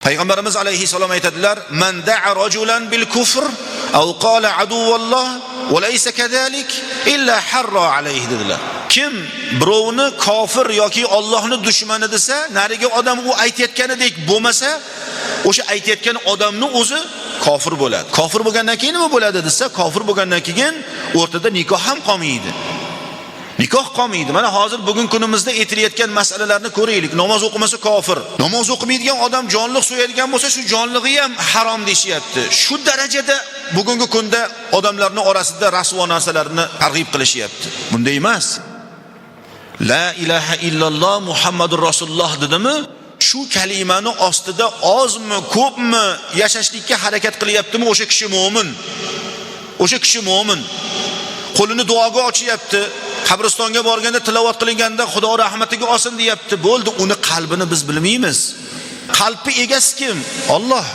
Payg'ambarimiz alayhissalom aytadilar: "Man da'a rajulan bil kufr aw qala aduwalloh va laysa kadhalik illa harra alayhi" dedilar. Kim birovni kofir yoki Allohni dushmani desa, narigi odam u aytayotganidek bo'lmasa, o'sha aytayotgan odamni o'zi kofir bo'ladi. Kofir bo'lgandan keyin nima bo'ladi desa, kofir bo'lgandan keyin o'rtada nikoh ham qolmaydi. Nikoh qolmaydi. Mana hozir bugun kunimizda aytilayotgan masalalarni ko'raylik. Namoz o'qimasa kofir. Namoz o'qimaydigan odam jonliq so'yadigan bo'lsa, shu jonlig'i ham harom deyishyapti. Shu darajada bugungi kunda odamlarning orasida rasvo narsalarni targ'ib qilishyapti. Bunday emas. La ilaha illalloh Muhammadur Rasululloh dedimi? Shu kalimani ostida ozmi, ko'pmi yashashlikka harakat qilyaptimi, o'sha kishi mo'min. O'sha kishi mo'min. Qo'lini duoga ochyapti. Qabristonga borganda tilovat qilinganda Xudo rahmatiga olsin deyapti. Bo'ldi, uni qalbini biz bilmaymiz. Qalbi egasi kim? Alloh.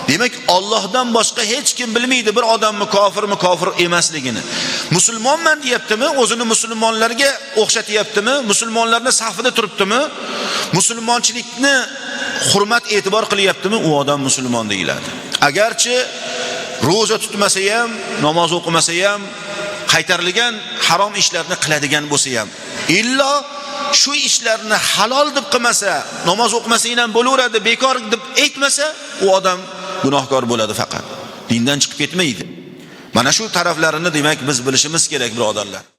Demak, Allohdan boshqa hech kim bilmaydi bir odamni kofirmi, kofir emasligini. Musulmonman deyaptimi, o'zini musulmonlarga o'xshatyaptimi, musulmonlarni safida turibdimi, musulmonchilikni hurmat e'tibor qilyaptimi, u odam musulmon deyiladi. Agarchi ro'za tutmasa ham, namoz o'qimasa ham, qaytarilgan harom ishlarni qiladigan bo'lsa ham, illo shu ishlarni halol deb qilmasa, namoz o'qimasang ham bo'laveradi, bekor deb aytmasa, u odam gunohkor bo'ladi faqat. Dindan chiqib ketmaydi. Mana shu taraflarini demak biz bilishimiz kerak, birodarlar.